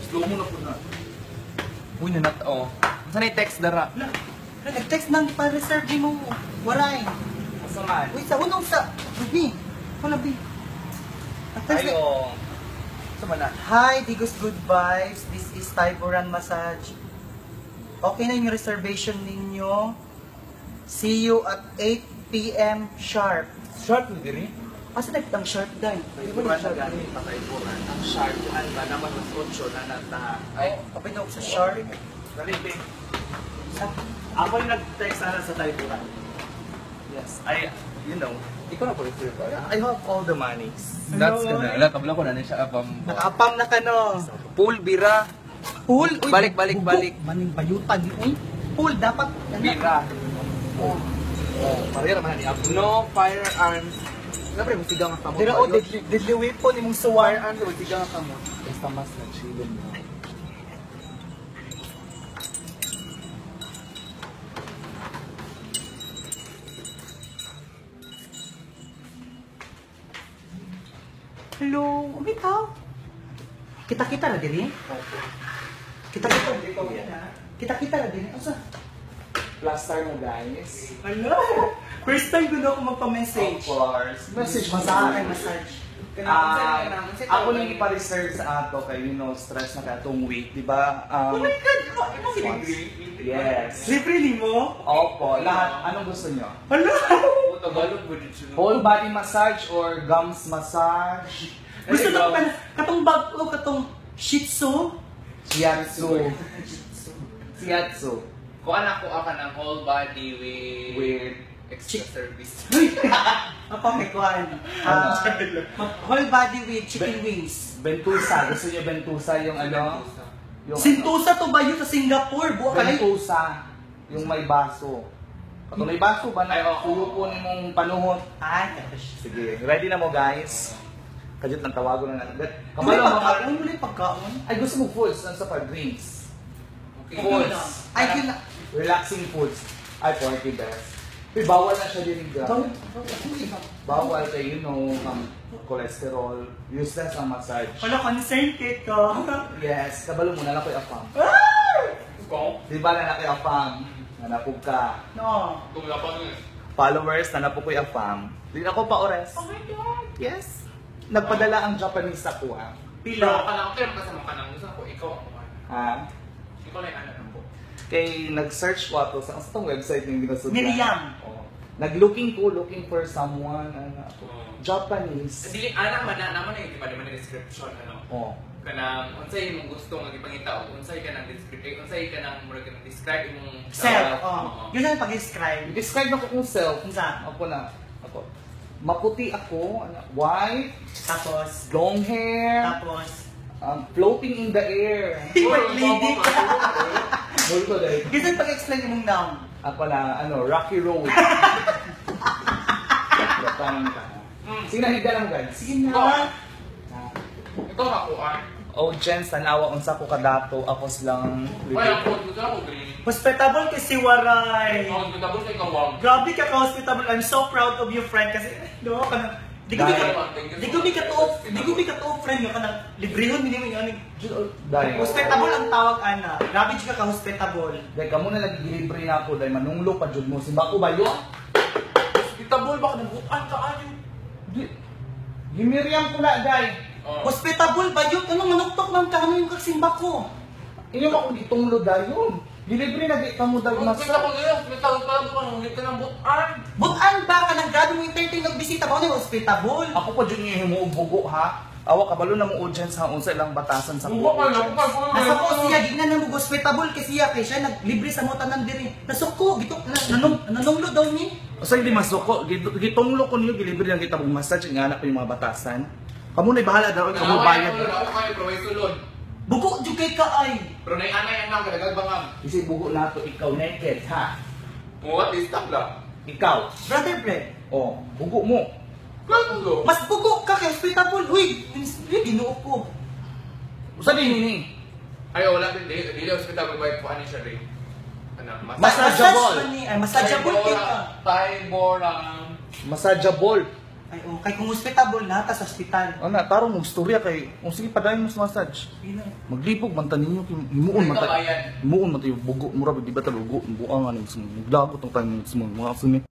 Slow mo na po na. Uy, nanat, oh. Saan na text dara? Wala. Wala, nag-text nang pa-reserve ni mo. Waray. Asa man? Uy, sa unong sa... Uy, wala bi. Nag-text na. Ayo. Asa man na? Hi, Digos Good Vibes. This is Taiboran Massage. Okay na yung reservation ninyo. See you at 8 p.m. sharp. Sharp ni diri? Asa nagtang sharp dahil? Di ba Taiboran na sharp? gani pa Taiboran. Ang sharp kuan ba naman mas 8 na nata. Ay, Kapit na ako sa sharp. dali be. Sa Ako yung nag-text sana sa Taiburan. Yes, I you know, ikaw na po reserve. I have all the monies. That's gonna- Wala kabla ko na na siya abam. Nakaapam na ka no. Pool bira. Pool? Uy, Balik, balik, bugo. balik. Maning bayutan. Uy, pool dapat. Bira. Oh. Oh, pareha naman ni Apo. No firearms. Siyempre, musiga nga kamot. Dira o, deadly weapon imong suwar. Firearms, musiga nga kamot. Basta mas nag-chillin mo. Hello, umitaw. Kita-kita na diri? Kita-kita. Kita-kita na diri. Asa? Plaster mo, guys. Hello! First time ko na ako magpa-message. Of course. Message mo Sa sa akin, akin. massage. Ah, ako nang ipa-reserve sa ato kay stress na kay atong week, di ba? Oh my God! Imo Yes. Libre ni mo? Opo, lahat. Anong gusto nyo? Hello! Whole body massage or gums massage? Gusto na ko ka katong bago, katong Shih Tzu. Shiatsu. Shiatsu. Kuha na ko ka ng whole body with, With extra service. Uy! Apa may kuhan. Ah, whole body with chicken wings. Bentusa. Gusto niyo bentusa yung ano? Yung Sintusa to ba yun sa Singapore? Buwa ano? ka Bentusa. Yung may baso. Katong may baso ba Ay, na oo. tuyo po nimong panuhot? Ay, gosh. Sige, ready na mo guys. Kajut lang tawago na natin. Wala Kamalo mga pagkaon, wala pagkaon. Ay, gusto mo foods, ano sa pa drinks. Okay. Foods. Ay, yun na. Relaxing foods. Ay, 40 best. Uy, bawal na siya din. Bawal. Bawal kay, cholesterol. Useless ang massage. Wala, concern kit ko. Yes, kabalo mo na lang ko'y afam. Ikaw? Di ba na nako'y afam? Nanapog ka. No. Tumula pa nun. Followers, nanapog ko'y afam. Di ako pa ores. Oh my God! Yes. Nagpadala ang Japanese sa kuha. Pero Pila. ka na, okay, kasama ka na. Gusto ko, ikaw ang kuha. Ha? Ikaw na yung anak ko. Kay nag-search ko ato sa itong website yung ginasudlan. Miriam. Oo. Nag-looking ko, looking for someone, ano, ako. Oo. Japanese. Dili, anak man na, naman na yung di ba na description, ano? Oh. Kanang, unsay imong gusto nga gipangita o unsay ka nang describe, unsay ka nang murag kanang describe imong Self. Oo. Oh. Yun ang pag-describe. Describe ako kung self. Unsa? Ako na. Ako. Maputi ako, ano, white, Tapos, long hair, tapos, floating in the air. White lady. Multo dahil. Yun ang pag-explain imong noun. Ako na, ano, Rocky Road. Latangan ka. Sige na, higa lang guys. Sige na. Ikaw makuha. Oh, Jens, tanawa unsa ko kadato. Ako silang... Wala ko, gusto ako green. Hospitable kay si Waray. Oh, gusto ko sa ikaw, wag. Grabe ka ka-hospitable. I'm so proud of you, friend. Kasi, no, kanang, di ko Dahil- di ko mi katuo, di ko mi katuo, friend, nga kanang librehon minimo yung ano. Dahil. Hospitable ang tawag ana. Grabe jud ka ka-hospitable. Dahil kamo na lagi gilibre na ako dahil manunglo pa jud mo. Simba ko ba yun? Kitabol ba ka nang bukan ka ayo? Di. Gimiriam ko na, day. Oh. Hospitable ba yun? Anong manuktok man ka ano yung kaksimba ko? Inyo ba kung gitunglo dayon? Gilibre na di ka mo dag Kita masa. ko niya, kita ko pa ko nang ka ng bukan. Butan ba ka nang grabe mo entertain og bisita ba ano yung hospitable? Ako pa jud nga himuog bugo ha. Awa kabalo na mo audience ha unsa ilang batasan sa Buko ka audience. lang, Nasa ko siya gignan na mo hospitable kay siya kay siya naglibre sa mo tanan diri. Nasuko gitok nanunglo daw ni. Usa hindi masuko, gitunglo ko niyo gilibre lang kita mong massage nga anak ko yung mga batasan. Kamo na bahala daw kamo bayad. Ako kayo pero way sulod. Bugo jud kay ka ay. Pero nay anay ang kadagag bangam. Kasi bugo na to ikaw naked ha. What is stop lang? Ikaw. Brother Brad, Oh, bugo mo. Kano? mas bugo ka kay hospitable. Uy, uy Ginoo ko. Usa din ni. Ay wala din di di hospital ba ko ani siya rin. Ano, Massageable. Massage man ni, ay massageable kay ka. Taiboran. Massageable. Ay, oh, kay kung hospitable na, tas hospital. Ana, tarong mong storya kay kung sige padayon mo sa massage. Sige na. Maglibog man ta ninyo kay himuon man ta. Kabayan. Himuon man tayo bugo mura di ba ta bugo buangan ni mo maglagot ang tayo mo mga suni.